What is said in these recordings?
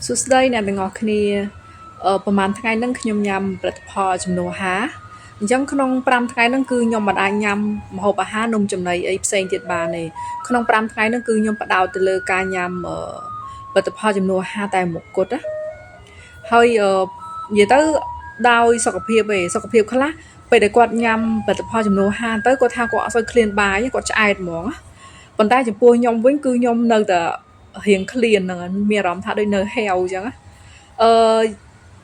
សួស្តីអ្នកទាំងអស់គ្នាប្រហែលថ្ងៃហ្នឹងខ្ញុំញ៉ាំផលិតផលជំនួសអាហារអញ្ចឹងក្នុង5ថ្ងៃហ្នឹងគឺខ្ញុំមិនអាចញ៉ាំម្ហូបអាហារនំចំណីអីផ្សេងទៀតបានទេក្នុង5ថ្ងៃហ្នឹងគឺខ្ញុំផ្ដោតទៅលើការញ៉ាំផលិតផលជំនួសអាហារតែមួយគត់ណាហើយនិយាយទៅដោយសុខភាពឯងសុខភាពខ្លះពេលដែលគាត់ញ៉ាំផលិតផលជំនួសអាហារទៅគាត់ថាគាត់អត់សូវឃ្លានបាយគាត់ឆ្អែតហ្មងណាប៉ុន្តែចំពោះខ្ញុំវិញគឺខ្ញុំនៅតែរៀងឃ្លានហ្នឹងមានអារម្មណ៍ថាដូចនៅហេវអញ្ចឹងណាអឺ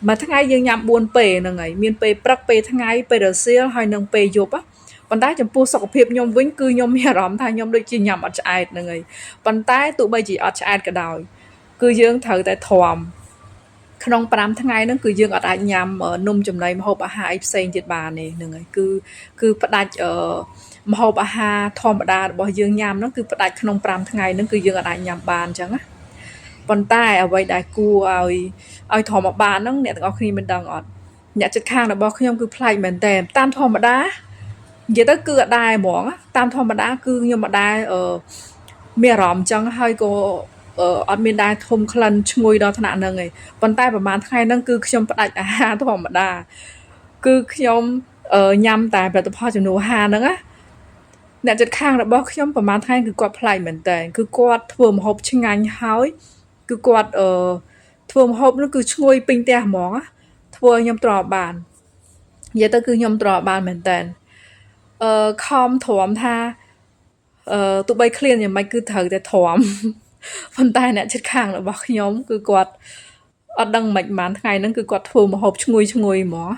មួយថ្ងៃយើងញ៉ាំ4ពេលហ្នឹងហើយមានពេលព្រឹកពេលថ្ងៃពេលរសៀលហើយនិងពេលយប់ណាប៉ុន្តែចំពោះសុខភាពខ្ញុំវិញគឺខ្ញុំមានអារម្មណ៍ថាខ្ញុំដូចជាញ៉ាំអត់ឆ្អែតហ្នឹងហើយប៉ុន្តែទោះបីជាអត់ឆ្អែតក៏ដោយគឺយើងត្រូវតែទ្រាំក្នុង5ថ្ងៃហ្នឹងគឺយើងអត់អាចញ៉ាំនំចំណីម្ហូបអាហារអីផ្សេងទៀតបានទេហ្នឹងហើយគឺផ្ដាច់អឺម្ហូបអាហារធម្មតារបស់យើងញ៉ាំហ្នឹងគឺផ្ដាច់ក្នុង5ថ្ងៃហ្នឹងគឺយើងអត់អាចញ៉ាំបានអញ្ចឹងណាប៉ុន្តែអ្វីដែលគួរឲ្យធម្មបានហ្នឹងអ្នកទាំងអស់គ្នាមិនដឹងអត់អ្នកជិតខាងរបស់ខ្ញុំគឺប្លែកមែនតើតាមធម្មតានិយាយទៅគឺអត់ដែរហ្មងតាមធម្មតាគឺខ្ញុំអត់ដែរអឺមានអារម្មណ៍អញ្ចឹងហើយក៏អត់មានដែរធំក្លិនឈ្ងុយដល់ថ្នាក់ហ្នឹងឯងប៉ុន្តែប្រហែលថ្ងៃហ្នឹងគឺខ្ញុំផ្ដាច់អាហារធម្មតាគឺខ្ញុំញ៉ាំតែផលិតផលជំនួសអាហារហ្នឹងណាអ្នកជិតខាងរបស់ខ្ញុំប្រហែលថ្ងៃគឺគាត់ប្លែកមែនតើគឺគាត់ធ្វើម្ហូបឆ្ងាញ់ហើយគឺគាត់អឺធ្វើម្ហូបនោះគឺឈ្ងុយពេញផ្ទះហ្មងធ្វើឲ្យខ្ញុំទ្រាំបាននិយាយទៅគឺខ្ញុំទ្រាំបានមែនតើខំទ្រាំថាទោះបីឃ្លានយ៉ាងម៉េចគឺត្រូវតែទ្រាំប៉ុន្តែអ្នកជិតខាងរបស់ខ្ញុំគឺគាត់អត់ដឹងមិនបានថ្ងៃហ្នឹងគឺគាត់ធ្វើម្ហូបឈ្ងុយឈ្ងុយហ្មង